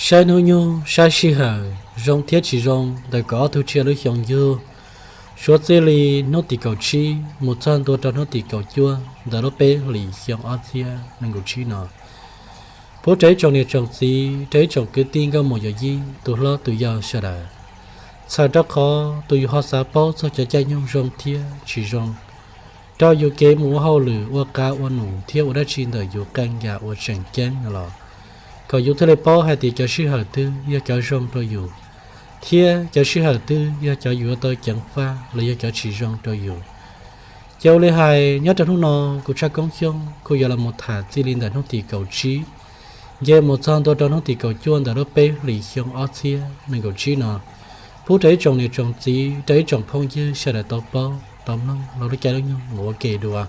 Saib hnub nyoog saib sij hawm zoo thiab tsis zoo ntawm kaum ob tug tsiaj lub xyoo yug, suav txij li hnub tim kaum tsib mus txog ntua rau hnub tim kaum cuaj ntawm lub peb hlis xyoo ob txhiab nees nkaum tsib no, pub rau ib tsoom niam tsoom txiv, rau ib tsoom kwv tij nkauj muam yawm yij, tus hlob tus yau sawv daws, txhawm rau qhov tus yus ho xav paub txog cov caij nyoog zoo thiab tsis zoo rau yus kev mus ua hauj lwm, ua qav ua num thiab ua dab tsi ntawm yus qee yam uas tseem ceeb no los, kom yus thiaj li paub hais tias cov sij hawm twg yog cov zoo rau yus, thiab cov sij hawm twg yog cov yus yuav tau ceev faj los yog cov tsis zoo rau yus. Ces ua li hais nyob rau hnub no, kuv Tshaj Koob Xyooj kuj yuav los mus tham txij li ntawm hnub tim kaum tsib nce mus txog ntua rau hnub tim kaum cuaj ntawm lub peb hlis xyoo ob txhiab nees nkaum tsib no, pub rau ib tsoom niam tsoom txiv, rau ib tsoom phooj ywg sawv daws tau paub tau mloog los lub caij lub nyoog mus ua ke dua.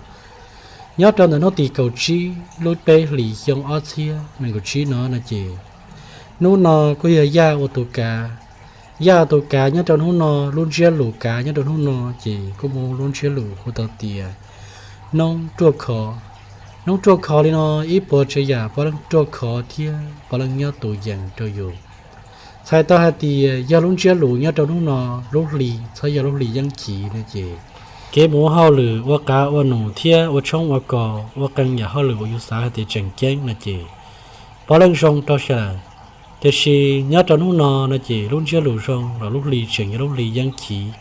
Nyob rau ntawm hnub tim kaum tsib lub peb hlis xyoo ob txhiab nees nkaum tsib no no ces, hnub no kuj yog yaj ua tus kav. Yaj ua tus kav nyob rau hnub no, lub ntsiab lus kav nyob rau hnub no ces kuj muaj lub ntsiab lus hu tau tias noob ruaj khov. Noob ruaj khov li no, ib puas tsav yam puav leej ruaj khov thiab puav leej nyob tus yees rau yus. Txhais tau hais tias yog lub ntsiab lus nyob rau hnub no, lub hli txhob yog lub hli yeeb chiv no ces, kev mus ua hauj lwm, ua qav ua num thiab ua tshoob ua kos, ua qee yam hauj lwm uas yus xav hais tias tseem ceeb no ces puav leej zoo rau sawv daws. Tiam sis nyob rau hnub no no ces lub ntsiab lus zoo los lub hli tseem yog lub hli yeeb chiv,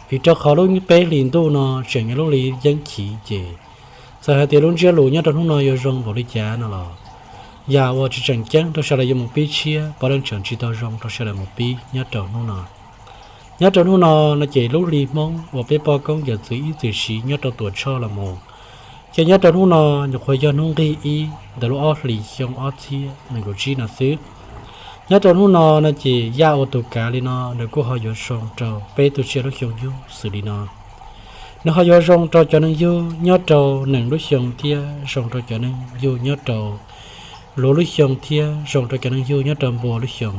vim rau qhov lub peb hlis ntuj no tseem yog lub hli yeeb chiv ces, txawm hais tias lub ntsiab lus nyob rau hnub no yuav zoo npaum li cas no los, yam uas tsis tseem ceeb rau sawv daws yuav mus pib tshiab puav leej tseem tsis tau zoo rau sawv daws mus pib nyob rau hnub no. Nyob rau hnub no no ces lub hli Hmoob uas peb poj koob yawm txwv ib txwm siv nyob rau Tuam Tshoj los mus, ces nyob rau hnub no nyuam qhuav yog hnub nqig ib ntawm lub ob hlis xyoo ob txhiab nees nkaum tsib no xwb. Nyob rau hnub no no ces yaj ua tus kav li no nws kuj ho yuav zoo rau peb tug tsiaj lub xyoo yug xws li no. Nws ho yuav zoo rau cov neeg yug nyob rau nees lub xyoo thiab zoo rau cov neeg yug nyob rau luav lub xyoo thiab zoo rau cov neeg yug nyob rau npua lub xyoo.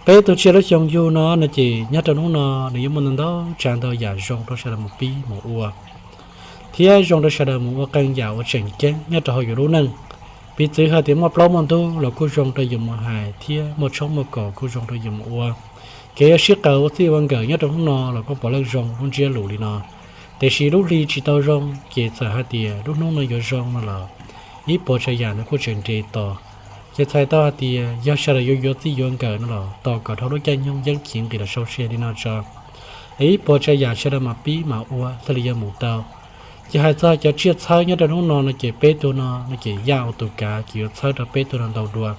Peb tug tsiaj lub xyoo yug no no ces nyob rau hnub no nws yuav muaj ntau ntau tsav ntau yam zoo rau sawv daws mus pib mus ua, thiab zoo rau sawv daws mus ua qee yam uas tseem ceeb nyob rau hauv yus lub neej. Piv txwv hais tias muaj plaub muaj ntug los kuj zoo rau yus mus hais thiab muaj tshoob muaj kos kuj zoo rau yus mus ua. Kev yuav sib qaws ua txij ua nkawm nyob rau hnub no los kuj puav leej zoo lub ntsiab lus li no. Tiam sis lub hli tsis tau zoo ces txawm hais tias lub hnub no yuav zoo no los, ib puas tsav yam nws kuj tseem nres tos. Ces txhais tau hais tias yog sawv daws yuav yuav txij yuav nkawm no los tos kom dhau lub caij nyoog yeeb chiv nqis los sau se li no tso, es ib puas tsav yam sawv daws mam pib mam ua thiaj li yuav mus tau. Ces hais txog cov tsiaj txhawb nyob rau hnub no no ces peb tug no no ces yaj ua tus kav ces yuav txhawb rau peb tug no ntau dua.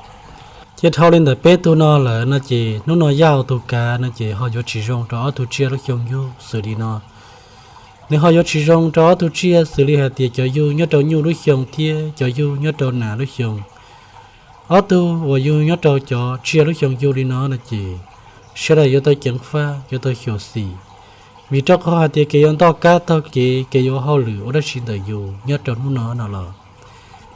Ces dhau li ntawm peb tug no lawm no ces hnub no yaj ua tus kav no ces ho yuav tsis zoo rau ob tug tsiaj lub xyoo yug xws li no. Nws ho yuav tsis zoo rau ob tug tsiaj xws li hais tias cov yug nyob rau nyuj lub xyoo thiab cov yug nyob rau nas lub xyoo. Ob tug uas yug nyob rau cov tsiaj lub xyoo yug li no no ces sawv daws yuav tau ceev faj, yuav tau xyuam xim, vim rau qhov hais tias kev yuav ntoj kab taug kev, kev yuav ua hauj lwm ua dab tsi ntawm yus nyob rau hnub no no los,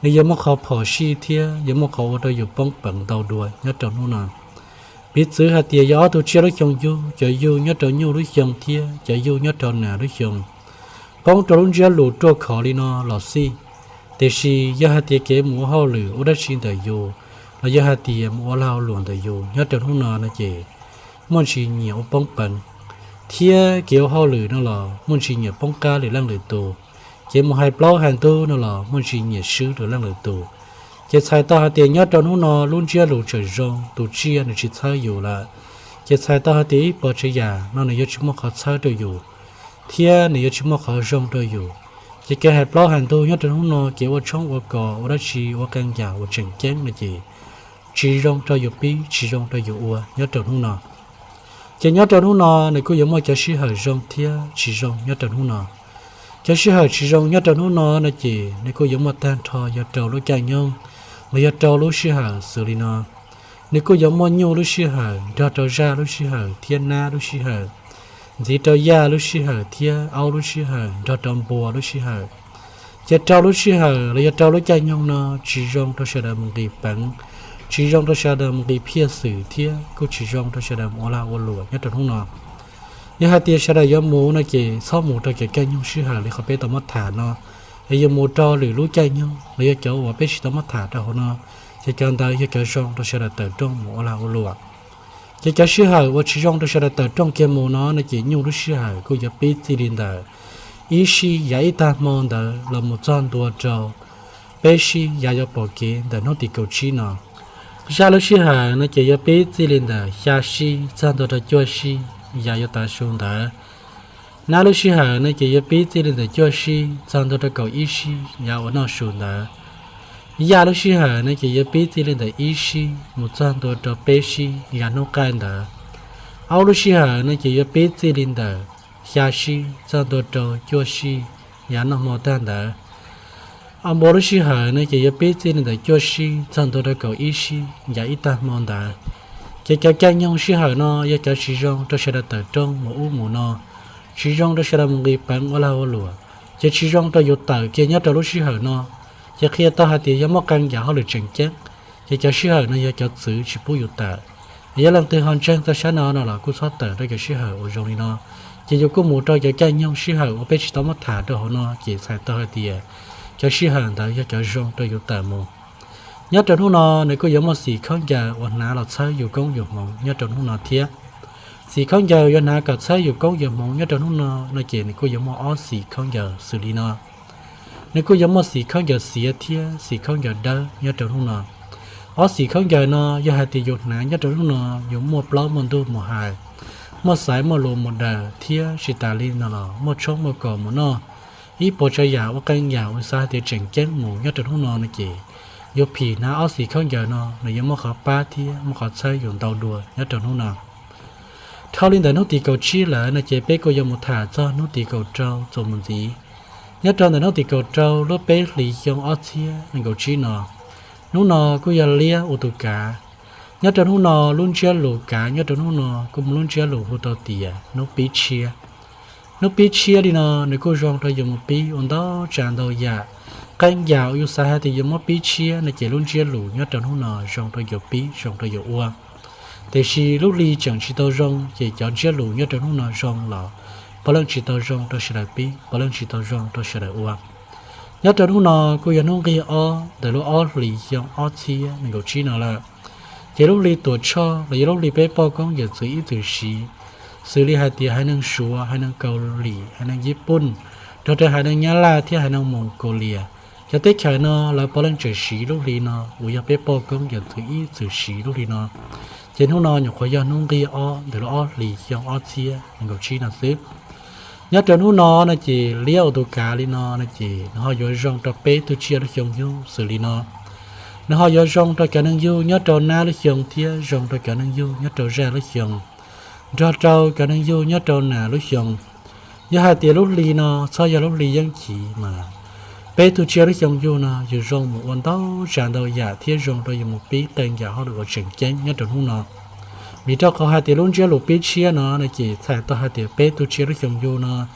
nws yuav muaj qhov phom sij thiab yuav muaj qhov ua rau yus poob peev ntau dua nyob rau hnub no. Piv txwv hais tias yog ob tug tsiaj lub xyoo yug, cov yug nyob rau nyuj lub xyoo thiab cov yug nyob rau nas lub xyoo, poob rau lub ntsiab lus ruaj khov li no los xij, tiam sis yog hais tias kev mus ua hauj lwm ua dab tsi ntawm yus, los yog hais tias mus ua lag ua luam ntawm yus nyob rau hnub no no ces muaj ntsis nyiam ua poob peev, thiab kev ua hauj lwm no los muaj ntsis nyiam poob qab lwm leej lwm tus, kev mus hais plaub hais ntug no los muaj ntsis nyiam swb lwm leej lwm tus. Ces txhais tau hais tias nyob rau hnub no lub ntsiab lus tseem zoo, tus tsiaj nws tsis txhawb yus lawm, ces txhais tau hais tias ib puas tsav yam no nws yuav tsis muaj qhov txhawb rau yus, thiab nws yuav tsis muaj qhov zoo rau yus. Ces kev hais plaub hais ntug nyob rau hnub no, kev ua tshoob ua kos, ua dab tsi, ua qee yam uas tseem ceeb no ces tsis zoo rau yus pib, tsis zoo rau yus ua nyob rau hnub no. Ces nyob rau hnub no nws kuj yuav muaj cov sij hawm zoo thiab tsis zoo nyob rau hnub no. Cov sij hawm tsis zoo nyob rau hnub no no ces nws kuj yuav muaj tag nrho yog rau lub caij nyoog, los yog rau lub sij hawm xws li no. Nws kuj yuav muaj nyuj lub sij hawm nrog rau zaj lub sij hawm thiab nab lub sij hawm, ntxiv rau yaj lub sij hawm thiab aub lub sij hawm nrog rau npua lub sij hawm. Ces rau lub sij hawm los yog rau lub caij nyoog no tsis zoo rau sawv daws mus nqis peev, tsis zoo rau sawv daws mus nqis phiaj xwm thiab kuj tsis zoo rau sawv daws mus ua lag ua luam nyob rau hnub no. Yog hais tias sawv daws yuav mus no ces txhob mus rau cov caij nyoog sij hawm li qhov peb tau muab tham no, es yuav mus rau lwm lub caij nyoog los yog cov uas peb tsis tau muab tham rau hauv no, ces ces cov ntawd yog cov zoo rau sawv daws tawm rooj mus ua lag ua luam. Ces cov sij hawm uas tsis zoo rau sawv daws tawm rooj kiag mus no no ces nyuj lub sij hawm kuj yuav pib txij li ntawm ib sij yav ib tag hmo ntawd los mus txog ntua rau peb sij yav yuav pom kev ntawm hnub tim kaum tsib no. Zaj lub sij hawm no ces yuav pib txij li ntawm xya sij txog ntua rau cuaj sij yav yuav tav su ntawd. Nab lub sij hawm no ces yuav pib txij li ntawm cuaj sij txog ntua rau kaum ib sij yav uas noj su ntawd. Yaj lub sij hawm no ces yuav pib txij li ntawm ib sij mus txog ntua rau peb sij yav hnub qaij ntawd. Aub lub sij hawm no ces yuav pib txij li ntawm xya sij txog ntua rau cuaj sij yav noj hmo tag ntawd. Npua lub sij hawm no ces yuav pib txij li ntawm cuaj sij txog ntua rau kaum ib sij yav ib tag hmo ntawd. Ces cov caij nyoog sij hawm no yog cov tsis zoo rau sawv daws tawm rooj mus ub mus no, tsis zoo rau sawv daws mus nqis peev ua lag ua luam, ces tsis zoo rau yus tawm kiag nyob rau lub sij hawm no. Ces qhia tau hais tias yog muaj qee yam hauj lwm tseem ceeb, ces cov sij hawm no yog cov txwv tsis pub yus tawm. Yog leej twg ho ntseeg tau sab no no los kuj txhob tawm rau cov sij hawm uas zoo li no. Ces yus kuj mus rau cov caij nyoog sij hawm uas peb tsis tau muab tham rau hauv no ces txhais tau hais tias cov sij hawm ntawd yog cov zoo rau yus tawm mus. Nyob rau hnub no nws kuj yuav muaj xim khaub ncaws uas hnav los txhawb yus koob yus hmoov nyob rau hnub no thiab. Xim khaub ncaws yuav hnav kom txhawb yus koob yus hmoov nyob rau hnub no no ces nws kuj yuav muaj ob xim khaub ncaws xws li no. Nws kuj yuav muaj xim khaub ncaws xiav thiab xim khaub ncaws dawb nyob rau hnub no. Ob xim khaub ncaws no yog hais tias yus hnav nyob rau hnub no, yus muaj plaub muaj ntug mus hais, muaj xaiv muaj lus mus daws thiab tsis tas li no los muaj tshoob muaj kos mus noj, ib puas tsav yam ua qee yam uas xav hais tias tseem ceeb mus nyob rau hnub no no ces yus phim hnav ob xim khaub ncaws no nws yuav muaj qhov pab thiab muaj qhov txhawb yus ntau dua nyob rau hnub no. Dhau li ntawm hnub tim kaum tsib lawm no ces peb kuj yuav mus tham txog hnub tim kaum rau txuas mus ntxiv. Nyob rau ntawm hnub tim kaum rau lub peb hlis xyoo ob txhiab nees nkaum tsib no, hnub no kuj yog liab ua tus kav. Nyob rau hnub no lub ntsiab lus kav nyob rau hnub no kuj muaj lub ntsiab lus hu tau tias hnub pib tshiab. Hnub pib tshiab li no nws kuj zoo rau yus mus pib ua ntau tsav ntau yam. Qee yam uas yus xav hais tias yus muab pib tshiab no ces lub ntsiab lus nyob rau hnub no zoo rau yus pib zoo rau yus ua. Tiam sis lub hli tseem tsis tau zoo ces cov ntsiab lus nyob rau hnub no zoo los puav leej tsis tau zoo rau sawv daws pib, puav leej tsis tau zoo rau sawv daws ua. Nyob rau hnub no kuj yog hnub nqig ob ntawm lub ob hlis xyoo ob txhiab nees nkaum tsib no lawm. Ces lub hli Tuam Tshoj los yog lub hli peb poj koob yawm txwv ib txwm siv, xws li hais tias haiv neeg Suav, haiv neeg Kaus Lim, haiv neeg Yij Pun, nrog rau haiv neeg Nyab Laj thiab haiv neeg Moos Kus Lias, cov teb chaws no lawv puav leej tseem siv lub hli no uas yog peb poj koob yawm txwv ib txwm siv lub hli no. Ces hnub no nyuam qhuav yog hnub nqig ob ntawm lub ob hlis xyoo ob txhiab nees nkaum tsib no xwb. Nyob rau hnub no no ces liab ua tus kav li no no ces nws ho yuav zoo rau peb tug tsiaj lub xyoo yug xws li no. Nws ho yuav zoo rau cov neeg yug nyob rau nab lub xyoo thiab zoo rau cov neeg yug nyob rau zaj lub xyoo, nrog rau cov neeg yug nyob rau nas lub xyoo. Yog hais tias lub hli no txhob yog lub hli yeeb chiv mas peb tug tsiaj lub xyoo yug no yus zoo mus ua ntau tsav ntau yam thiab zoo rau yus mus pib qee yam hauj lwm uas tseem ceeb nyob rau hnub no. Vim rau qhov hais tias lub ntsiab lus pib tshiab no no ces txhais tau hais tias peb tug tsiaj lub xyoo yug no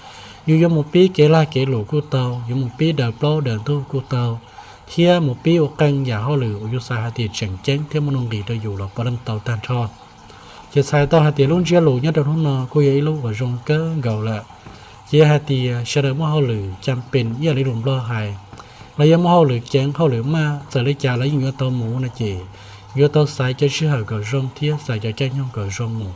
yus yuav mus pib kev lag kev luam kuj tau, yuav mus pib daws plaub daws ntug kuj tau, thiab mus pib ua qee yam hauj lwm uas yus xav hais tias tseem ceeb thiab muaj nuj nqis rau yus los puav leej tau tag nrho. Ces txhais tau hais tias lub ntsiab lus nyob rau hnub no kuj yog ib lub uas zoo kawg nkaus lawm. Ces yog hais tias sawv daws muaj hauj lwm cam pem ib yam li lus Nplog hais, los yog muaj hauj lwm ceev hauj lwm maj txawm li cas los yeej yuav tau mus no ces yuav tau xaiv cov sij hawm kom zoo thiab xaiv cov caij nyoog kom zoo mus,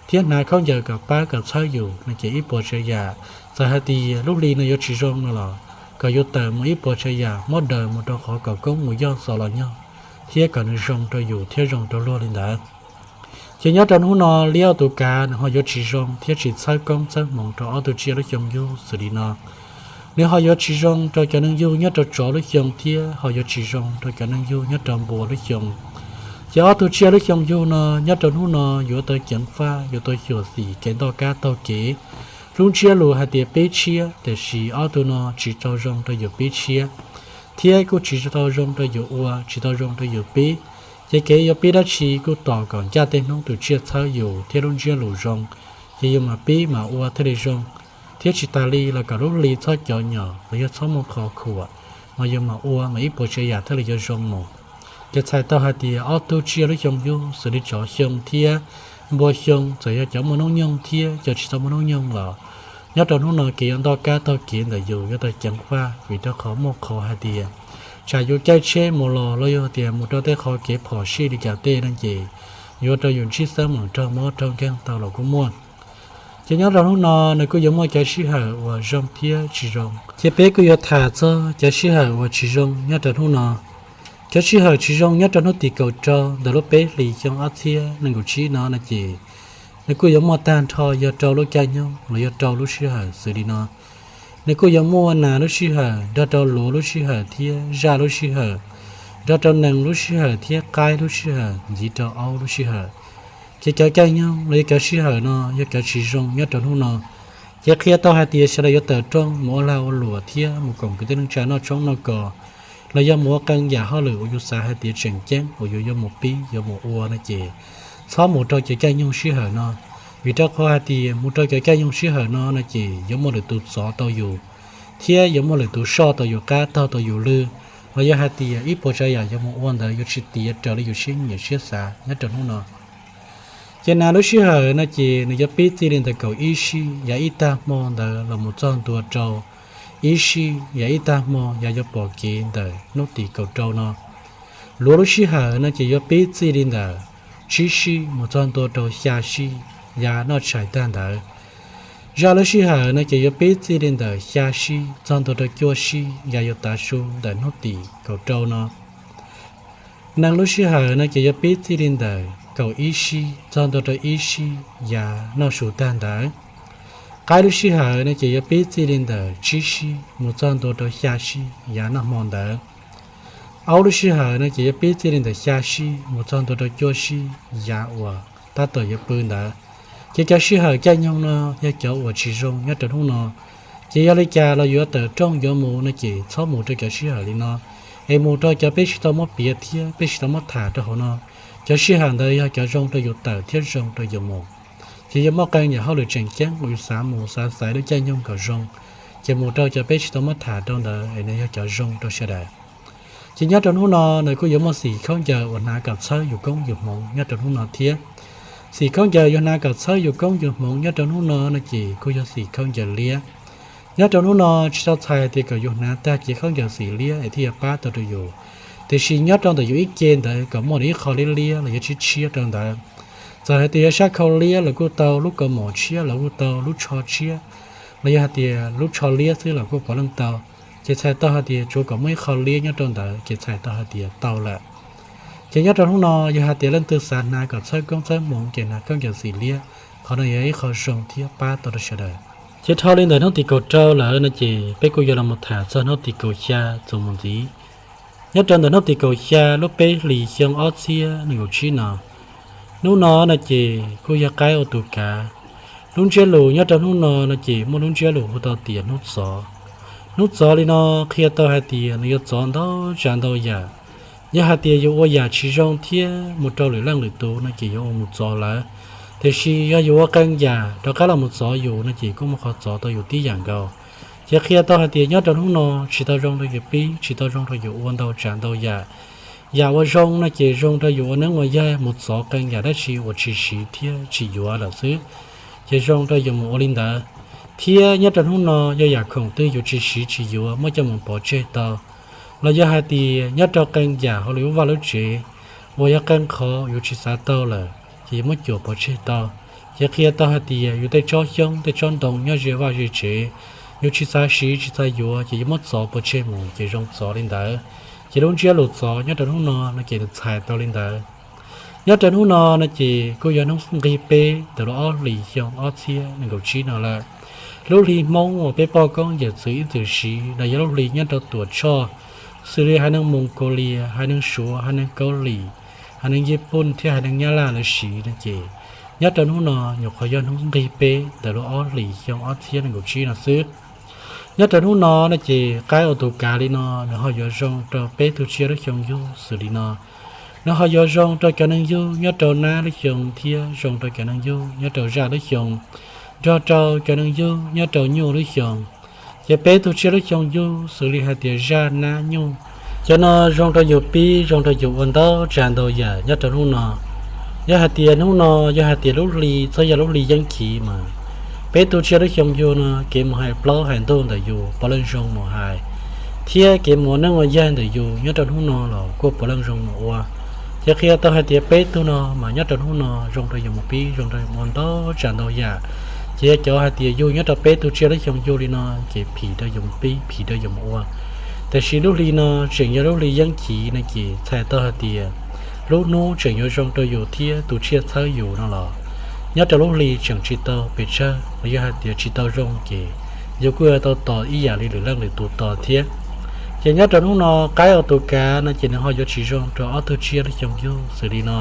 thiab hnav khaub ncaws kom pab kom txhawb yus no ces ib puas tsav yam, txawm hais tias lub hli no yuav tsis zoo no los kom yus tawm mus ib puas tsav yam muab daws mus rau qhov kom koob mus yog xos los nyog, thiab kom nws zoo rau yus thiab zoo rau luag li ntawd. Ces nyob rau hnub no liab ua tus kav nws ho yuav tsis zoo thiab tsis txhawb koob txhawb hmoov rau ob tug tsiaj lub xyoo yug xws li no. Nws ho yuav tsis zoo rau cov neeg yug nyob rau tsov lub xyoo thiab ho yuav tsis zoo rau cov neeg yug nyob rau npua lub xyoo. Ces ob tug tsiaj lub xyoo yug no nyob rau hnub no yuav tau ceev faj, yuav tau xyuam xim kev ntoj kab taug kev. Lub ntsiab lus hais tias pib tshiab, tiam sis ob tug no tsis tau zoo rau yus pib tshiab, thiab kuj tsis tau zoo rau yus ua, tsis tau zoo rau yus pib. Ces kev yuav pib dab tsi kuj tos kom ncaj tej hnub tus tsiaj txhawb yus thiab lub ntsiab lus zoo, ces yus mam pib mam ua thiaj li zoo. Thiab tsis tas li los kom lub hli txhob cov nyom los yog txhob muaj qhov khuam, mas yus mam ua mas ib puas tsav yam thiaj li yuav zoo mus. Ces txhais tau hais tias ob tug tsiaj lub xyoo yug xws li tsov xyoo thiab npua xyoo txawm yog cov muaj hnub nyoog thiab cov tsis tau muaj hnub nyoog los, nyob rau hnub no kev yuav ntoj kab taug kev ntawm yus yuav tau ceev faj, vim rau qhov muaj qhov hais tias tsam yus caij tsheb mus los los yog tias mus rau tej qhov kev phom sij li cas tej no ces yuav rau yus ntsib xeeb meem raug mob raug nkeeg tau los kuj muaj. Ces nyob rau hnub no nws kuj yuav muaj cov sij hawm uas zoo thiab tsis zoo, ces peb kuj yuav tham txog cov sij hawm uas tsis zoo nyob rau hnub no. Cov sij hawm tsis zoo nyob rau hnub tim kaum rau ntawm lub peb hlis xyoo ob txhiab nees nkaum tsib no no ces nws kuj yuav muaj tag nrho yog rau lub caij nyoog los yog rau lub sij hawm xws li no. Nws kuj yuav muaj nas lub sij hawm nrog rau luav lub sij hawm thiab zaj lub sij hawm, nrog rau nees lub sij hawm thiab qaib lub sij hawm ntxiv rau aub lub sij hawm. Ces cov caij nyoog los yog cov sij hawm no yog cov tsis zoo nyob rau hnub no. Ces qhia tau hais tias sawv daws yuav tawm rooj mus ua lag ua luam thiab mus koom kwv tij neej tsa noj tshoob noj kos, los yog mus ua qee yam hauj lwm uas yus xav hais tias tseem ceeb uas yus yuav mus pib yuav mus ua no ces txhob mus rau cov caij nyoog sij hawm no. Vim rau qhov hais tias mus rau cov caij nyoog sij hawm no no ces yuav muaj lwm tus txov tau yus, thiab yuav muaj lwm tus soj tau yus qab taug tau yus lw, los yog hais tias ib puas tsav yam yuav mus ua ntawd yuav tsis tiav raws li yus siab nyiam siab xav nyob rau hnub no. Ces nas lub sij hawm no ces nws yuav pib txij li ntawm kaum ib sij yav ib tag hmo ntawd los mus txog ntua rau ib sij yav ib tag hmo yav yuav pom kev ntawm hnub tim kaum rau no. Luav lub sij hawm no ces yuav pib txij li ntawm tsib sij mus txog ntua rau xya sij yav noj tshais tag ntawd. Zaj lub sij hawm no ces yuav pib txij li ntawm xya sij txog ntua rau cuaj sij yav yuav tav su ntawm hnub tim kaum rau no. Nees lub sij hawm no ces yuav pib txij li ntawm kaum ib sij txog ntua rau ib sij yav noj su tag ntawd. Qaib lub sij hawm no ces yuav pib txij li ntawm tsib sij mus txog ntua rau xya sij yav noj hmo ntawd. Aub lub sij hawm no ces yuav pib txij li ntawm xya sij mus txog ntua rau cuaj sij yav uas tab tom yuav pw ntawd. Ces cov sij hawm caij nyoog no yog cov uas tsis zoo nyob rau hnub no. Ces yog li cas los yuav tawm rooj yuav mus no ces txhob mus rau cov sij hawm li no, es mus rau cov peb tsis tau muab piav thiab peb tsis tau muab tham rau hauv no. Cov sij hawm ntawd yog cov zoo rau yus tawm thiab zoo rau yus mus. Ces yuav muaj qee yam hauj lwm tseem ceeb uas yus xav mus xav xaiv lub caij nyoog kom zoo, ces mus rau cov peb tsis tau muab tham rau ntawd es nws yog cov zoo rau sawv daws. Ces nyob rau hnub no nws kuj yuav muaj xim khaub ncaws uas hnav kom txhawb yus koob yus hmoov nyob rau hnub no thiab. Xim khaub ncaws yuav hnav kom txhawb yus koob yus hmoov nyob rau hnub no no ces kuj yog xim khaub ncaws liab. Nyob rau hnub no tsis tau txhais tias kom yus hnav tag kev khaub ncaws xim liab es thiaj yuav pab tau rau yus. Tiam sis nyob rau ntawm yus ib ce ntawd kom muaj ib qho liab liab los yog tshiab tshiab rau ntawd. Txawm hais tias yog sab khau liab los kuj tau, lub kaus mom tshiab los kuj tau, lub tsho tshiab los yog hais tias lub tsho liab xwb los kuj puav leej tau. Ces txhais tau hais tias tsuav kom muaj ib qho liab nyob rau ntawd ces txhais tau hais tias tau lawm. Ces nyob rau hnub no yog hais tias leej twg xav hnav kom txhawb koob txhawb hmoov ces hnav khaub ncaws xim liab, qhov no yog ib qho zoo thiab pab tau rau sawv daws. Ces dhau li ntawm hnub tim kaum rau lawm no ces peb kuj yuav los mus tham txog hnub tim kaum xya txuas mus ntxiv. Nyob rau ntawm hnub tim kaum xya lub peb hlis xyoo ob txhiab nees nkaum tsib no, hnub no no ces kuj yog qaib ua tus kav. Lub ntsiab lus nyob rau hnub no no ces muaj lub ntsiab lus hu tau tias hnub txov. Hnub txov li no qhia tau hais tias nws yuav txov ntau tsav ntau yam. Yog hais tias yus ua yam tsis zoo thiab mus rau lwm leej lwm tus no ces yuav ua mus txov lawv. Tiam sis yog yus ua qee yam rov qab los mus txov yus no ces kuj muaj qhov txov tau yus tib yam nkaus. Ces qhia tau hais tias nyob rau hnub no tsis tau zoo rau yus pib, tsis tau zoo rau yus ua ntau tsav ntau yam. Yam uas zoo no ces zoo rau yus ua neeb ua yaig mus txov qee yam dab tsi uas tsis siv thiab tsis yuav lawm xwb, ces zoo rau yus mus ua li ntawd. Thiab nyob rau hnub no yog yam khoom twg yus tsis siv tsis yuav muab coj mus pov tseg tau, los yog hais tias nyob rau qee yam hauv lub vaj lub tsev uas yog qee qhov yus tsis xav tau lawm ces yuav muab cuam pov tseg tau. Ces qhia tau hais tias yus tej tsob xyoob tej tsob ntoo nyob ze vaj ze tsev, yus tsis xav siv tsis xav yuav ces yuav muab txov pov tseg mus ces zoo txov li ntawd. Ces lub ntsiab lus txov nyob rau hnub no no ces nws txhais tau li ntawd. Nyob rau hnub no no ces kuj yog hnub nqig peb ntawm lub ob hlis xyoo ob txhiab nees nkaum tsib no lawm. Lub hli Hmoob uas peb poj koob yawm txwv ib txwm siv los yog lub hli nyob rau Tuam Tshoj, xws li haiv neeg Moos Kaus Lias, haiv neeg Suav, haiv neeg Kaub Lim, haiv neeg Yij Pooj thiab haiv neeg Nyab Laj lawv siv no ces nyob rau hnub no nyuam qhuav yog hnub nqig peb ntawm lub ob hlis xyoo ob txhiab nees nkaum tsib no xwb. Nyob rau hnub no no ces qaib ua tus kav li no nws ho yuav zoo rau peb tug tsiaj lub xyoo yug xws li no. Nws ho yuav zoo rau cov neeg yug nyob rau nab lub xyoo thiab zoo rau cov neeg yug nyob rau zaj lub xyoo, nrog rau cov neeg yug nyob rau nyuj lub xyoo. Ces peb tug tsiaj lub xyoo yug xws li hais tias zaj, nab, nyuj, cov no zoo rau yus pib, zoo rau yus ua ntau tsav ntau yam nyob rau hnub no. Yog hais tias hnub no yog hais tias lub hli txhob yog lub hli yeeb khiv mas peb tug tsiaj lub xyoo yug no kev mus hais plaub hais ntug ntawm yus puav leej zoo mus hais. thiab kev mus ua neej ua yaig ntawm yus nyob rau hnub no los kuj puav leej zoo mus ua. Ces qhia tau hais tias peb tug no mas nyob rau hnub no zoo rau yus mus pib, zoo rau yus mus ua ntau tsav ntau yam. Ces yog cov hais tias yug nyob rau peb tug tsiaj lub xyoo yug li no ces phim rau yus mus pib, phim rau yus mus ua. Tiam sis lub hli no tseem yog lub hli yeeb chiv no ces txhais tau hais tias lub hnub tseem yuav zoo rau yus thiab tus tsiaj txhawb yus no los nyob rau lub hli tseem tsis tau pes tsawg los yog hais tias tsis tau zoo ces yus kuj yuav tau tos ib yam li lwm leej lwm tus tos thiab. Ces nyob rau hnub no qaib ua tus kav no ces nws ho yuav tsis zoo rau ob tug tsiaj lub xyoo yug xws li no.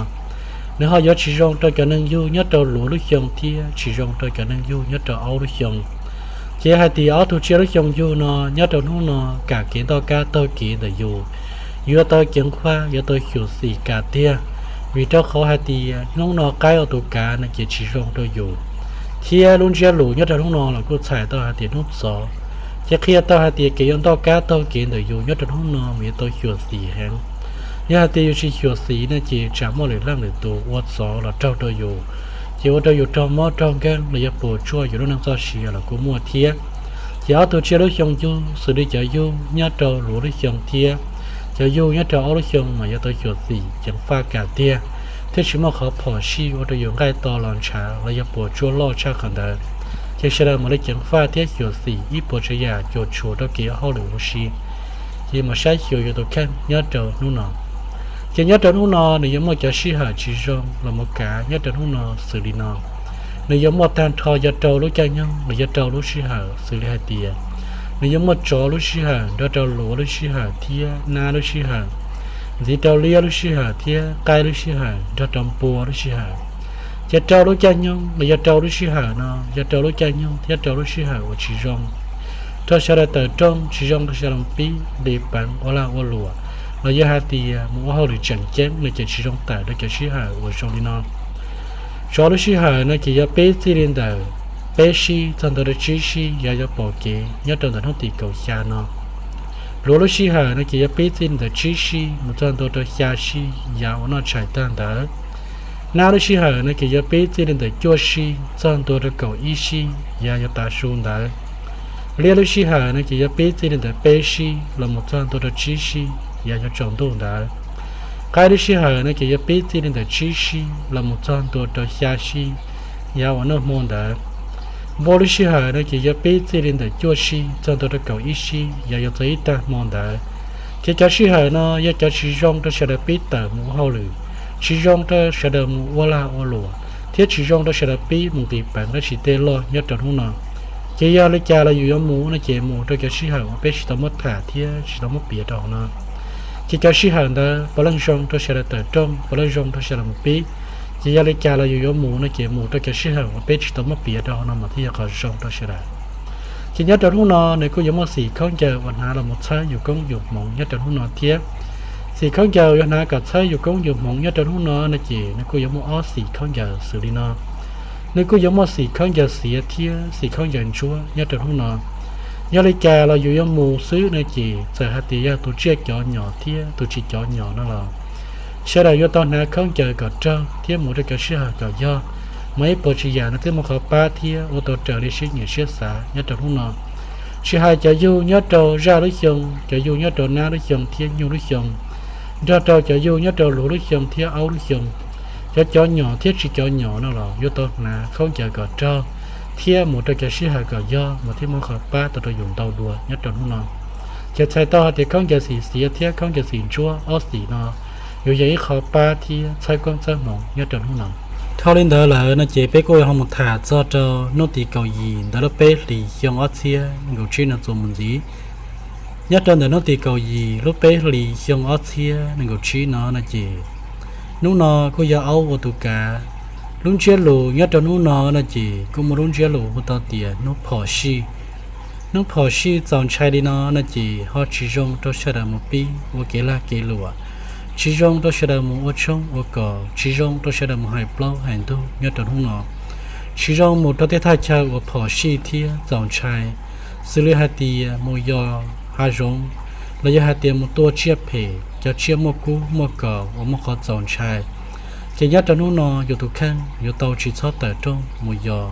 Nws ho yuav tsis zoo rau cov neeg yug nyob rau luav lub xyoo thiab tsis zoo rau cov neeg yug nyob rau aub lub xyoo. Ces hais tias ob tug tsiaj lub xyoo yug no nyob rau hnub no kam kev ntoj kab taug kev ntawm yus, yuav tau ceev faj, yuav tau xyuam xim kam tiag, vim rau qhov hais tias hnub no qaib ua tus kav no ces tsis zoo rau yus, thiab lub ntsiab lus nyob rau hnub no los kuj txhais tau hais tias hnub txov. Ces qhia tau hais tias kev yuav ntoj kab taug kev ntawm yus nyob rau hnub no mas yuav tau xyuam xim heev. Yog hais tias yus tsis xyuam xim no ces tsam muaj lwm leej lwm tus ua txov los raug rau yus, ces ua rau yus raug mob raug nkeeg los yog puas tsuaj yus lub neej txoj sia los kuj muaj thiab. Ces ob tug tsiaj lub xyoo yug xws li cov yug nyob rau luav lub xyoo thiab cov yug nyob rau aub lub xyoo mas yuav tau xyuam xim ceev faj kam tiag, thiaj tsis muaj qhov phom sij ua rau yus nqaij to los ntshav los yog puas tsuaj loj tshaj qhov ntawd. Ces sawv daws mam li ceev faj thiab xyuam xim ib puas tsav yam cuam tshuam rau kev hauj lwm huv si. Ces mam saib xyuas yus tus kheej nyob rau hnub no. Ces nyob rau hnub no nws yuav muaj cov sij hawm tsis zoo los mus kav nyob rau hnub no xws li no. Nws yuav muaj tag nrho yog rau lub caij nyoog los yog rau lub sij hawm xws li hais tias nws yuav muaj tsov lub sij hawm nrog rau luav lub sij hawm thiab nab lub sij hawm, ntxiv rau liab lub sij hawm thiab qaib lub sij hawm nrog rau npua lub sij hawm. Ces rau lub caij nyoog los yog rau lub sij hawm no yog rau lub caij nyoog thiab rau lub sij hawm uas tsis zoo rau sawv daws tawm rooj, tsis zoo rau sawv daws mus pib nqis peev ua lag ua luam, los yog hais tias mus ua hauj lwm tseem ceeb no ces tsis zoo tawm rau cov sij hawm uas zoo li no. Tsov lub sij hawm no ces yog pib txij li ntawm peb sij txog ntua rau tsib sij yav yuav pom kev nyob rau ntawm hnub tim kaum xya no. Luav lub sij hawm no ces yog pib txij li ntawm tsib sij mus txog ntua rau xya sij yav uas noj tshais tag ntawd. Nab lub sij hawm no ces yog pib txij li ntawm cuaj sij txog ntua rau kaum ib sij yav yuav tav su ntawd. Liab lub sij hawm no ces yog pib txij li ntawm peb sij los mus txog ntua rau tsib sij yav yuav tsaus ntuj ntawd. Qaib lub sij hawm no ces yog pib txij li ntawm tsib sij los mus txog ntua rau xya sij yav uas noj hmo ntawd. Npua lub sij hawm no ces yog pib txij li ntawm cuaj sij txog ntua rau kaum ib sij yav yuav txog ib tag hmo ntawd. Ces cov sij hawm no yog cov tsis zoo rau sawv daws pib tawm mus ua hauj lwm, tsis zoo rau sawv daws mus ua lag ua luam, thiab tsis zoo rau sawv daws pib mus nqis peev dab tsi tej loj nyob rau hnub no. Ces yog li cas los yus yuav mus no ces mus rau cov sij hawm uas peb tsis tau muab tham thiab tsis tau muab piav rau hauv no. Ces cov sij hawm ntawd puav leej zoo rau sawv daws tawm rooj, puav leej zoo rau sawv daws mus pib. Ces yog li cas los yus yuav mus no ces mus rau cov sij hawm uas peb tsis tau muab piav rau hauv no mas thiaj yog qhov zoo rau sawv daws. Ces nyob rau hnub no nws kuj yuav muaj xim khaub ncaws uas hnav los mus txhawb yus koob yus hmoov nyob rau hnub no thiab. Xim khaub ncaws yuav hnav kom txhawb yus koob yus hmoov nyob rau hnub no no ces nws kuj yuav muaj ob xim khaub ncaws xws li no. Nws kuj yuav muaj xim khaub ncaws xiav thiab xim khaub ncaws ntsuab nyob rau hnub no. Yog li cas los yus yuav mus xwb no ces txawm hais tias yog tus tsiaj cov nyom thiab tus tsis cov nyom no los sawv daws yuav tau hnav khaub ncaws kom raug thiab mus rau cov sij hawm kom yog, mas ib puas tsav yam no twb muaj qhov pab thiab ua tau raws li siab nyiam siab xav nyob rau hnub no. Tsis hais cov yug nyob rau zaj lub xyoo, cov yug nyob rau nab lub xyoo thiab nyuj lub xyoo, nrog rau cov yug nyob rau luav lub xyoo thiab aub lub xyoo, cov cov nyom thiab tsis cov nyom no los yuav tau hnav khaub ncaws kom raug thiab mus rau cov sij hawm kom yog mas thiaj muaj qhov pab tau rau yus ntau dua nyob rau hnub no. Ces txhais tau hais tias khaub ncaws xim xiav thiab khaub ncaws xim ntsuab ob xim no yuav yog ib qho pab thiab txhawb koob txhawb hmoov nyob rau hnub no. Dhau li ntawd lawm no ces peb kuj ho mus tham txog rau hnub tim kaum yim ntawm lub peb hlis xyoo ob txhiab nees nkaum tsib no txuas mus ntxiv. Nyob rau ntawm hnub tim kaum yim lub peb hlis xyoo ob txhiab nees nkaum tsib no no ces hnub no kuj yog aub ua tus kav. Lub ntsiab lus nyob rau hnub no no ces kuj muaj lub ntsiab lus hu tau tias hnub phom sij. Hnub phom sij txaus ntshai li no no ces ho tsis zoo rau sawv daws mus pib ua kev lag kev luam, tsis zoo rau sawv daws mus ua tshoob ua kos, tsis zoo rau sawv daws mus hais plaub hais ntug nyob rau hnub no. Tsis zoo mus rau tej thaj chaw uas phom sij thiab txaus ntshai, xws li hais tias mus yos hav zoov, los yog hais tias mus tua tsiaj phem, cov tsiaj muaj kub muaj kos uas muaj qhov txaus ntshai. Ces nyob rau hnub no yus tus kheej yuav tau tsis txhob tawm rooj mus yos,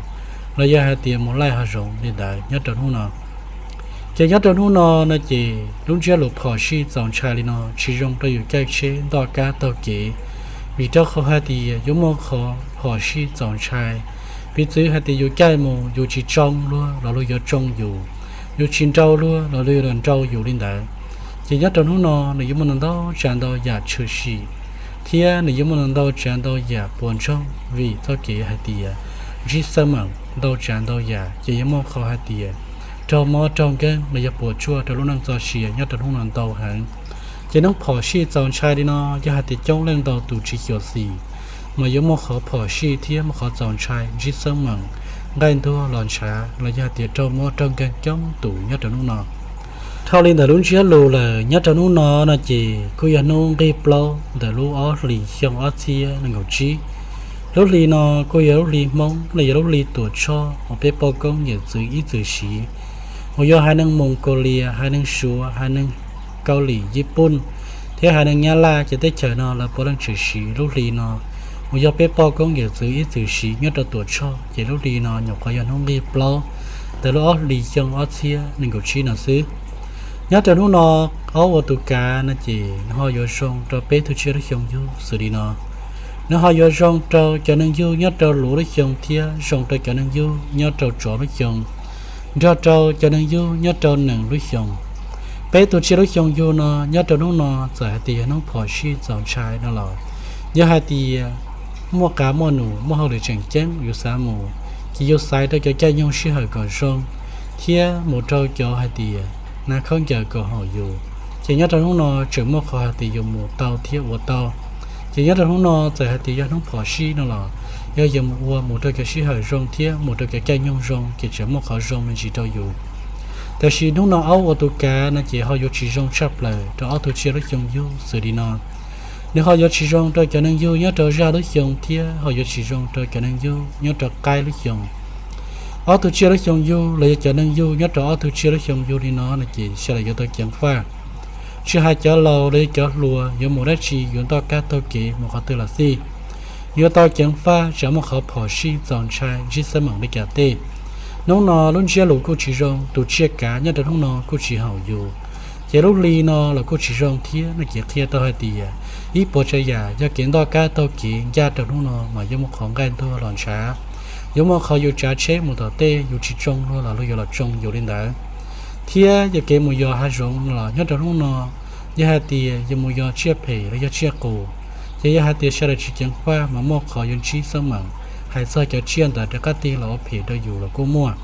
los yog hais tias mus laij hav zoov li ntawd nyob rau hnub no. Ces nyob rau hnub no no ces lub ntsiab lus phom sij txaus ntshai li no tsis zoo rau yus caij tsheb ntoj kab taug kev, vim rau qhov hais tias yuav muaj qhov phom sij txaus ntshai. Piv txwv hais tias yus caij mus yus tsis tsoo luag los luag yuav tsoo yus, yus tsis nrau luag los luag yuav los nrau yus li ntawd. Ces nyob rau hnub no nws yuav muaj ntau ntau tsav ntau yam tshwm sim, thiab nws yuav muaj ntau ntau tsav ntau yam puas ntsoog vim txoj kev hais tias ntsib xab meem ntau tsav ntau yam ces yuav muaj qhov hais tias raug mob raug nkeeg los yog puas tsuaj rau lub neej txoj sia nyob rau hnub no ntau heev. Ces hnub phom sij txaus ntshai li no yog hais tias coob leej ntau tus tsis xyuam xim, mas yuav muaj qhov phom sij thiab muaj qhov txaus ntshai ntsib xab meem, nqaij ntuag los ntshav los yog hais tias raug mob raug nkeeg coob tus nyob rau hnub no. Dhau li ntawm lub ntsiab lus lawm nyob rau hnub no no ces kuj yog hnub nqig plaub ntawm lub ob hlis xyoo ob txhiab nees nkaum tsib. Lub hli no kuj yog lub hli Hmoob los yog lub hli Tuam Tshoj uas peb poj koob yawm txwv ib txwm siv, uas yog haiv neeg Moos Kaus Lias, haiv neeg Suav, haiv neeg Kaus Lim, Yij Pooj, thiab haiv neeg Nyab Laj cov teb chaws no lawv puav leej tseem siv lub hli no, uas yog peb poj koob yawm txwv ib txwm siv nyob rau Tuam Tshoj. Ces lub hli no nyuam qhuav yog hnub nqig plaub ntawm lub ob hlis xyoo ob txhiab nees nkaum tsib no xwb. Nyob rau hnub no, aub ua tus kav no ces nws ho yuav zoo rau peb tug tsiaj lub xyoo yug xws li no. Nws ho yuav zoo rau cov neeg yug nyob rau luav lub xyoo thiab zoo rau cov neeg yug nyob rau tsov lub xyoo, nrog rau cov neeg yug nyob rau nees lub xyoo. Peb tug tsiaj lub xyoo yug no nyob rau hnub no txawm hais tias yog hnub phom sij txaus ntshai no los, yog hais tias muaj qav muaj num muaj hauj lwm tseem ceeb yus xav mus, ces yus xaiv rau cov caij nyoog sij hawm kom zoo, thiab mus rau cov hais tias hnav khaub ncaws kom haum yus, ces nyob rau hnub no tseem muaj qhov hais tias yus mus tau thiab ua tau. Ces nyob rau hnub no txawm hais tias yog hnub phom sij no los, yog yus mus ua mus rau cov sij hawm zoo thiab mus rau cov caij nyoog zoo ces tseem muaj qhov zoo me ntsis rau yus. Tab sis hnub no aub ua tus kav no ces ho yuav tsis zoo tshaj plaws rau ob tug tsiaj lub xyoo yug xws li no. Nws ho yuav tsis zoo rau cov neeg yug nyob rau zaj lub xyoo thiab ho yuav tsis zoo rau cov neeg yug nyob rau qaib lub xyoo. Ob tug tsiaj lub xyoo yug los yog cov neeg yug nyob rau ob tug tsiaj lub xyoo yug li no no ces sawv daws yuav tau ceev faj. Tsis hais cov laus los yog cov hluas yuav mus dab tsi, yuav ntoj kab taug kev mus qhov twg los xij, yuav tau ceev faj tsam muaj qhov phom sij txaus ntshai ntsib xab meem li cas tej. Hnub no lub ntsiab lus kuj tsis zoo, tus tsiaj kav nyob rau hnub no kuj tsis haum yus. Ces lub hli no los kuj tsis zoo thiab no ces qhia tau hais tias ib puas tsav yam yog kev ntoj kab taug kev ncaj rau hnub no mas yuav muaj qhov nqaij ntuag los ntshav, yuav muaj qhov yus tsav tsheb mus tom tej yus tsis tsoo luag los luag yuav los tsoo yus li ntawd. Thiab yog kev mus yos hav zoov no los nyob rau hnub no, yog hais tias yus mus yos tsiaj phem los yog tsiaj qus, ces yog hais tias sawv daws tsis ceev faj mas muaj qhov yuav ntsib xab meem, hais txog cov tsiaj ntawd rov qab tig los ua phem rau yus los kuj muaj.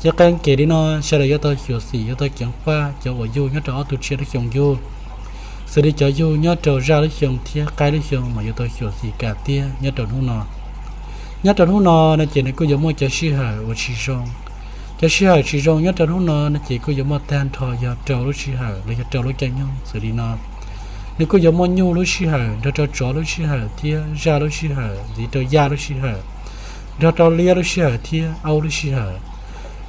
Ces qee kem li no sawv daws yuav tau xyuam xim yuav tau ceev faj cov uas yug nyob rau ob tug tsiaj lub xyoo yug, xws li cov yug nyob rau zaj lub xyoo thiab qaib lub xyoo mas yuav tau xyuam xim kam tiag nyob rau hnub no. Nyob rau hnub no no ces nws kuj yuav muaj cov sij hawm uas tsis zoo. Cov sij hawm tsis zoo nyob rau hnub no no ces kuj yuav muaj tag nrho yog rau lub sij hawm los yog rau lub caij nyoog xws li no. Nws kuj yuav muaj nyuj lub sij hawm nrog rau tsov lub sij hawm thiab zaj lub sij hawm ntxiv rau yaj lub sij hawm, nrog rau liab lub sij hawm thiab aub lub sij hawm.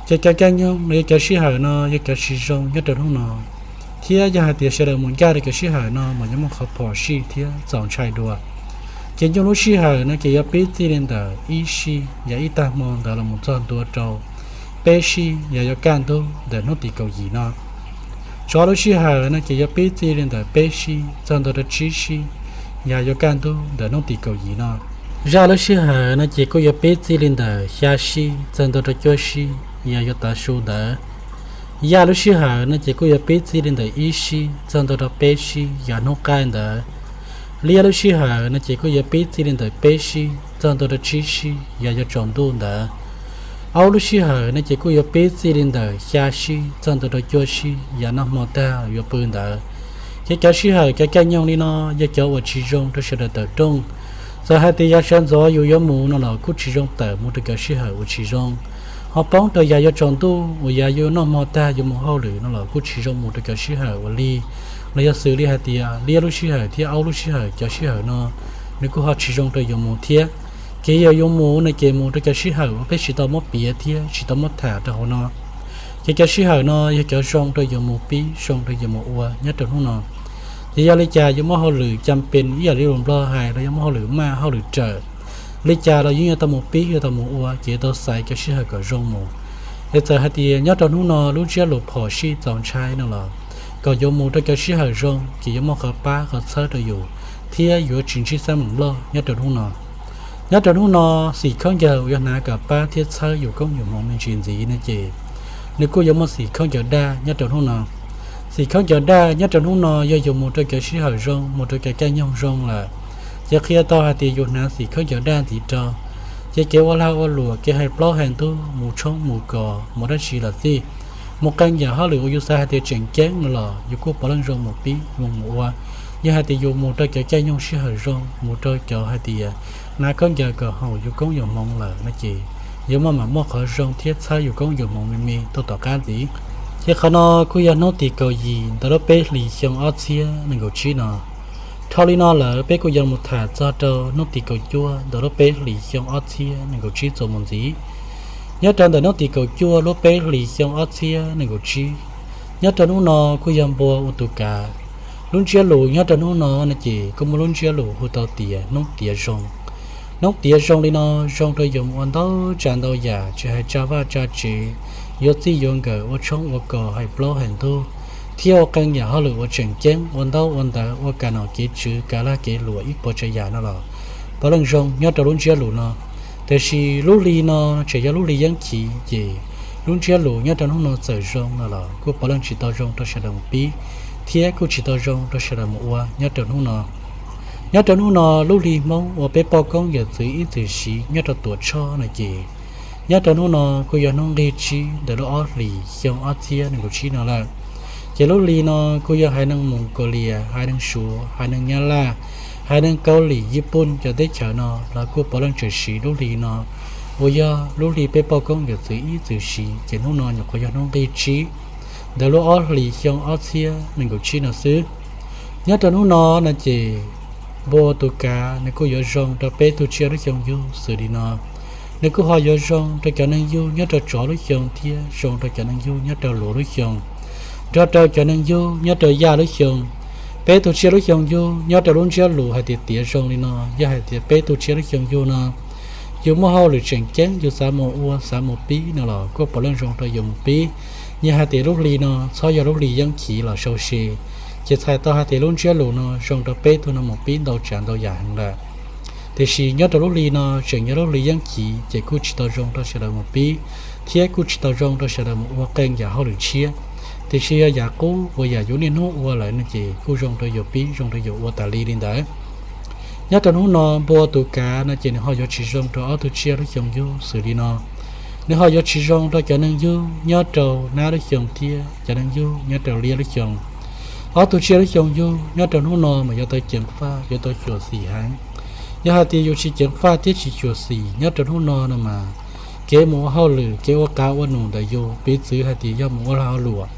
Ces cov caij nyoog los yog cov sij hawm no yog cov tsis zoo nyob rau hnub no, thiab yog hais tias sawv daws mus ncaj rau cov sij hawm no mas yuav muaj qhov phom sij thiab txaus ntshai dua. Ces nyuj lub sij hawm no ces yuav pib txij li ntawm ib sij yog ib tag hmo ntawd los mus txog ntua rau peb sij yog yuav kaj ntug ntawm hnub tim kaum yim no. Tsov lub sij hawm no ces yuav pib txij li ntawm peb sij txog ntua rau tsib sij yog yuav kaj ntug ntawm hnub tim kaum yim no. Zaj lub sij hawm no ces kuj yuav pib txij li ntawm xya sij txog ntua rau cuaj sij yog yuav tav su ntawd. Yaj lub sij hawm no ces kuj yuav pib txij li ntawm ib sij txog ntua rau peb sij yog hnub qaij ntawd. Liab lub sij hawm no ces kuj yuav pib txij li ntawm peb sij txog ntua rau tsib sij yog yuav tsaus ntuj ntawd. Aub lub sij hawm no ces kuj yuav pib txij li ntawm xya sij txog ntua rau cuaj sij yog noj hmo tag yuav pw ntawd. Ces cov sij hawm cov caij nyoog li no yog cov uas tsis zoo rau sawv daws tawm rooj. Txawm hais tias yav sawv ntxov yus yuav mus no los kuj tsis zoo tawm mus rau cov sij hawm uas tsis zoo. Ho poob rau yav yuav tsaus ntuj uas yav yuav noj hmo tag yuav mus hauj lwm no los kuj tsis zoo mus rau cov sij hawm uas li, los yog xws li hais tias liab lub sij hawm thiab aub lub sij hawm cov sij hawm no nws kuj ho tsis zoo rau yus mus thiab. Kev yog yuav mus no ces mus rau cov sij hawm uas peb tsis tau muab piav thiab tsis tau muab tham rau hauv no. Ces cov sij hawm no yog cov zoo rau yus mus pib zoo rau yus mus ua nyob rau hnub no. Ces yog li cas yuav muaj hauj lwm cam pes ib yam li lus Nplog hais los yog muaj hauj lwm maj hauj lwm rawm li cas los yeej yuav tau mus pib yuav tau mus ua ces yuav tau xaiv cov sij hawm kom zoo mus. Ces txawm hais tias nyob rau hnub no lub ntsiab lus phom sij txaus ntshai no los, kom yuav mus rau cov sij hawm zoo ces yuav muaj qhov pab qhov txhawb rau yus, thiab yuav tsis ntsib xab meem loj nyob rau hnub no. Nyob rau hnub no, xim khaub ncaws uas yuav hnav kom pab thiab txhawb yus koob yus hmoov me ntsis ntxiv no ces nws kuj yuav muaj xim khaub ncaws daj nyob rau hnub no. Xim khaub ncaws daj nyob rau hnub no yog yus mus rau cov sij hawm zoo, mus rau cov caij nyoog zoo lawm, ces qhia tau hais tias yus hnav xim khaub ncaws daj ntxiv rau, ces kev ua lag ua luam, kev hais plaub hais ntug, mus tshoob mus kos, mus dab tsi los xij, mus qee yam hauj lwm uas yus xav hais tias tseem ceeb no los yus kuj puav leej zoo mus pib mus mus ua. Yog hais tias yus mus rau cov caij nyoog sij hawm zoo, mus rau cov hais tias hnav khaub ncaws kom haum yus koob yus hmoov lawm no ces yuav muaj mam muaj qhov zoo thiab txhawb yus koob yus hmoov me me tuaj tom qab ntxiv. Ces qhov no kuj yog hnub tim kaum yim ntawm lub peb hlis xyoo ob txhiab nees nkaum tsib no. Dhau li no lawm peb kuj yuav mus tham txog rau hnub tim kaum cuaj ntawm lub peb hlis xyoo ob txhiab nees nkaum tsib txuas mus ntxiv. Nyob rau ntawm hnub tim kaum cuaj lub peb hlis xyoo ob txhiab nees nkaum tsib, nyob rau hnub no kuj yog npua ua tus kav. Lub ntsiab lus nyob rau hnub no no ces kuj muaj lub ntsiab lus hu tau tias hnub tiav zoo. Hnub tiav zoo li no zoo rau yus mus ua ntau tsav ntau yam, tsis hais tsa vaj tsa tsev, yuav txij yuav nkawm, ua tshoob ua kos, hais plaub hais ntug, thiab ua qee yam hauj lwm uas tseem ceeb, ua ntaub ua ntawv, ua kav nom kev tswv, kav lag kev luam ib puas tsav yam no los puav leej zoo nyob rau lub ntsiab lus no. Tiam sis lub hli no tseem yog lub hli yeeb chiv ces lub ntsiab lus nyob rau hnub no txawm zoo no los kuj puav leej tsis tau zoo rau sawv daws mus pib, thiab kuj tsis tau zoo rau sawv daws mus ua nyob rau hnub no. Nyob rau hnub no lub hli Hmoob uas peb poj koob yawm txwv ib txwm siv nyob rau Tuam Tshoj no ces nyob rau hnub no kuj yog hnub nqig tsib ntawm lub ob hlis xyoo ob txhiab nees nkaum tsib no lawm. Ces lub hli no kuj yog haiv neeg Moos Kaus Lias, haiv neeg Suav, haiv neeg Nyab Laj, haiv neeg Kaub Lim, Yij Pooj cov teb chaws no los kuj puav leej tseem siv lub hli no uas yog lub hli peb poj koob yawm txwv ib txwm siv. Ces hnub no nyuam qhuav yog hnub nqig tsib ntawm lub ob hlis xyoo ob txhiab nees nkaum tsib no xwb. Nyob rau hnub no no ces npua ua tus kav nws kuj yuav zoo rau peb tug tsiaj lub xyoo yug xws li no. Nws kuj ho yuav zoo rau cov neeg yug nyob rau tsov lub xyoo thiab zoo rau cov neeg yug nyob rau luav lub xyoo, nrog rau cov neeg yug nyob rau yaj lub xyoo. Peb tug tsiaj lub xyoo yug nyob rau lub ntsiab lus hais tias tiav zoo li no, yog hais tias peb tug tsiaj lub xyoo yug no yus muaj hauj lwm tseem ceeb yus xav mus ua xav mus pib no los kuj puav leej zoo rau yus mus pib. Yog hais tias lub hli no txhob yog lub hli yeeb chiv los sau se, ces txhais tau hais tias lub ntsiab lus no zoo rau peb tug no mus pib ntau tsav ntau yam heev lawm. Tiam sis nyob rau lub hli no tseem yog lub hli yeeb chiv ces kuj tsis tau zoo rau sawv daws mus pib, thiab kuj tsis tau zoo rau sawv daws mus ua qee yam hauj lwm tshiab. Tiam sis yog yam qub uas yam yus niaj hnub ua lawm no ces kuj zoo rau yus pib zoo rau yus ua tas li li ntawd. Nyob rau hnub no npua ua tus kav no ces nws ho yuav tsis zoo rau ob tug tsiaj lub xyoo yug xws li no. Nws ho yuav tsis zoo rau cov neeg yug nyob rau nab lub xyoo thiab cov neeg yug nyob rau liab lub xyoo. Ob tug tsiaj lub xyoo yug nyob rau hnub no mas yuav tau ceev faj yuav tau xyuam xim heev. Yog hais tias yus tsis ceev faj thiab tsis xyuam xim nyob rau hnub no no mas kev mus ua hauj lwm kev ua qav ua num ntawm yus piv txwv hais tias yog mus ua lag ua luam,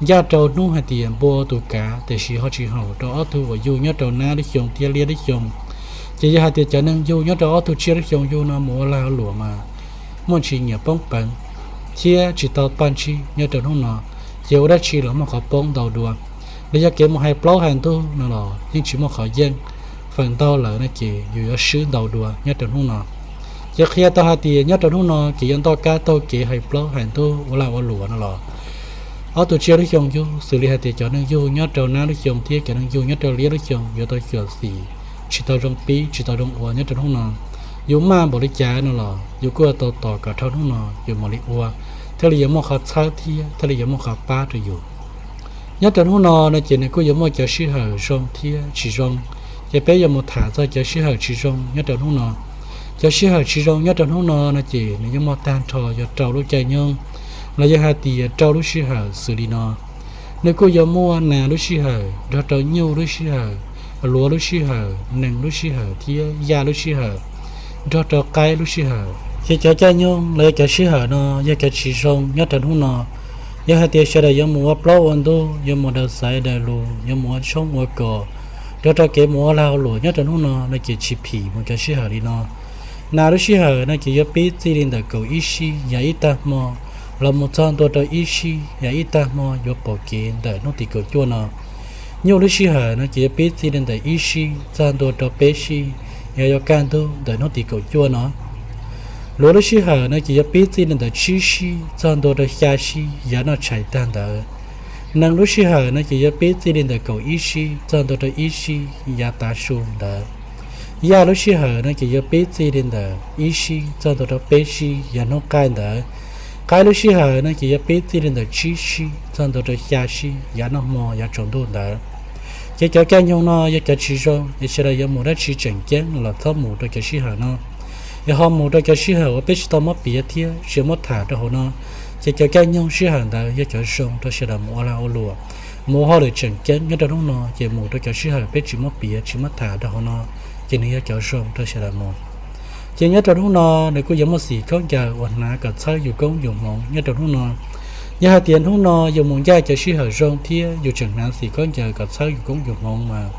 ncaj rau hnub hais tias npua ua tus kav tiam sis ho tsis haum rau ob tug uas yug nyob rau nab lub xyoo thiab liab lub xyoo. Ces yog hais tias cov neeg yug nyob rau ob tug tsiaj lub xyoo yug no mus ua lag ua luam mas muaj ntsis nyiam poob peev thiab tsis tau paj ntsig nyob rau hnub no, ces ua dab tsi los muaj qhov poob ntau dua. Los yog kev mus hais plaub hais ntug no los yeej tsis muaj qhov yeej, feem ntau lawm no ces yus yuav swb ntau dua nyob rau hnub no. Ces qhia tau hais tias nyob rau hnub no kev yuav ntoj kab taug kev hais plaub hais ntug ua lag ua luam no los ob tug tsiaj lub xyoo yug xws li hais tias cov neeg yug nyob rau nab lub xyoo thiab cov neeg yug nyob rau liab lub xyoo yuav tau xyuam xim, tsis tau zoo pib tsis tau zoo ua nyob rau hnub no. Yus maj npaum li cas no los yus kuj yuav tau tos kom dhau hnub no yus mam li ua, thiaj li yuav muaj qhov txhawb thiab thiaj li yuav muaj qhov pab rau yus. Nyob rau hnub no no ces nws kuj yuav muaj cov sij hawm zoo thiab tsis zoo, ces peb yuav mus tham txog cov sij hawm tsis zoo nyob rau hnub no. Cov sij hawm tsis zoo nyob rau hnub no no ces nws yuav muaj tag nrho yog rau lub caij nyoog, los yog hais tias rau lub sij hawm xws li no. Nws kuj yuav muaj nas lub sij hawm, nrog rau nyuj lub sij hawm, luav lub sij hawm, nees lub sij hawm thiab yaj lub sij hawm, nrog rau qaib lub sij hawm. Ces cov caij nyoog los yog cov sij hawm no yog cov tsis zoo nyob rau hnub no. Yog hais tias sawv daws yuav mus ua plaub ua ntug, yuav mus daws xaiv daws lus, yuav mus ua tshoob ua kos, nrog rau kev mus ua lag ua luam nyob rau hnub no no ces tsis phim mus cov sij hawm li no. Nas lub sij hawm no ces yuav pib txij li ntawm kaum ib sij yam ib tag hmo los mus txog ntua rau ib sij yam ib tag hmo yuav pom kev ntawm hnub tim kaum cuaj no. Nyuj lub sij hawm no ces yuav pib txij li ntawm ib sij txog ntua rau peb sij yog yuav kaj ntug ntawm hnub tim kaum cuaj no. Luav lub sij hawm no ces yuav pib txij li ntawm tsib sib txog ntua rau xya sib yav noj tshais tag ntawd. Nees lub sij hawm no ces yuav pib txij li ntawm kaum ib sib txog ntua rau ib sib yav tav su ntawd. Yaj lub sij hawm no ces yuav pib txij li ntawm ib sib txog ntua rau peb sib yav hnub qaij ntawd. Qaib lub sij hawm no ces yuav pib txij li ntawm tsib sib txog ntua rau xya sib yav noj hmo yav tsaus ntuj ntawd. Ces cov caij nyoog no yog cov tsis zoo, es sawv daws yuav mus dab tsi tseem ceeb los txhob mus rau cov sij hawm no. Yog ho mus rau cov sij hawm uas peb tsis tau muab piav thiab tsis muab tham rau hauv no, ces cov caij nyoog sij hawm ntawd yog cov zoo rau sawv daws mus ua lag ua luam, mus ua hauj lwm tseem ceeb nyob rau hnub no. Ces mus rau cov sij hawm peb tsis muab piav tsis muab tham rau hauv no, ces nws yog cov zoo rau sawv daws mus. Ces nyob rau hnub no, nws kuj yuav muaj xim khaub ncaws uas hnav kom txhawb yus koob yus hmoov nyob rau hnub no. Yog hais tias hnub no yus mus ncaj cov sij hawm zoo thiab yus tseem hnav xim khaub ncaws kom txhawb yus koob yus hmoov mas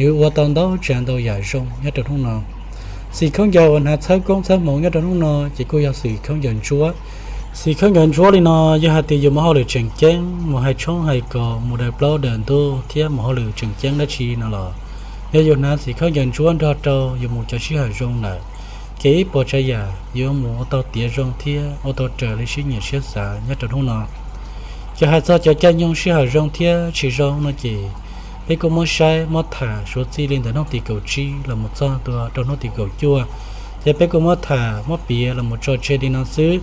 yus ua tau ntau tsav ntau yam zoo nyob rau hnub no. Xim khaub ncaws uas hnav txhawb koob txhawb hmoov nyob rau hnub no ces kuj yog xim khaub ncaws ntsuab. Xim khaub ncaws ntsuab li no, yog hais tias yus mus hauj lwm tseem ceeb, mus hais tshoob hais kos, mus daws plaub daws ntug thiab mus hauj lwm tseem ceeb dab tsi no los, yog yus hnav xim khaub ncaws ntsuab nrog rau yus mus cov sij hawm zoo lawm, ces ib puas tsav yam yuav mus ua tau tiav zoo thiab ua tau raws li siab nyiam siab xav nyob rau hnub no. Ces hais txog cov caij nyoog sij hawm zoo thiab tsis zoo no ces peb kuj muab saib muab tham suav txij li ntawm hnub tim kaum tsib los mus txog tua rau hnub tim kaum cuaj. Ces peb kuj muab tham muab piav los mus tso tseg li no xwb,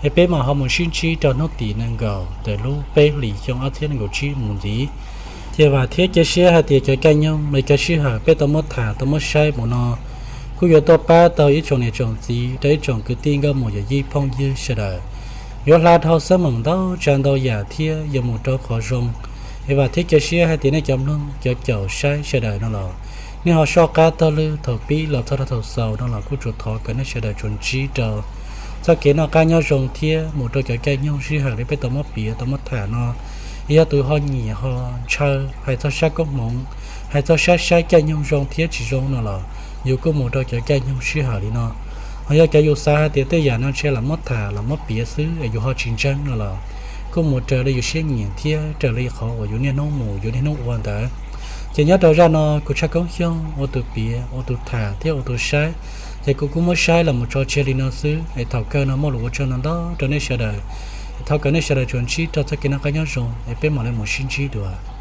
es peb mam ho mus sib ntsib rau hnub tim nees nkaum ntawm lub peb hlis xyoo ob txhiab nees nkaum tsib mus ntxiv. Ces vam thiab cia siab hais tias cov caij nyoog los cov sij hawm peb tau muab tham tau muab saib mus no kuj yuav tuaj pab tau ib tsoom niam tsoom txiv rau ib tsoom kwv tij nkauj muam yawm yij phooj ywg sawv daws, yuav hla dhau xab meem ntau tsav ntau yam thiab yuav mus rau qhov zoo. Es vam thiab cia siab hais tias nej cov mloog cov caum saib sawv daws no los, nej ho soj qab taug lw thaum pib los txog rau thaum xaus no los kuj tsuas thov kom nej sawv daws tsuas ntsib rau txoj kev noj qab nyob zoo thiab mus rau cov caij nyoog sij hawm li peb tau muab piav tau muab tham no. Yog tus ho nyiam ho ntshaw hais txog sab koob hmoov, hais txog sab saib caij nyoog zoo thiab tsis zoo no los, yus kuj mus rau cov caij nyoog sij hawm li no. Ho yog cov yus xav hais tias tej yam no ntshe los muab tham los muab piav xwb es yus ho tsis ntseeg no los, kuj mus raws li yus siab nyiam thiab raws li qhov uas yus niaj hnub mus yus niaj hnub ua ntawd. Ces nyob rau zaj no kuv Tshaj Koob Xyooj ua tus piav ua tus tham thiab ua tus saib, ces kuv kuj muab saib los mus tso tseg li no xwb es thaum kawg no muaj lus ua tsaug ntau ntau rau nej sawv daws. Es thov kom nej sawv daws tsuas ntsib rau txoj kev noj qab nyob zoo es peb mam li mus sib ntsib dua.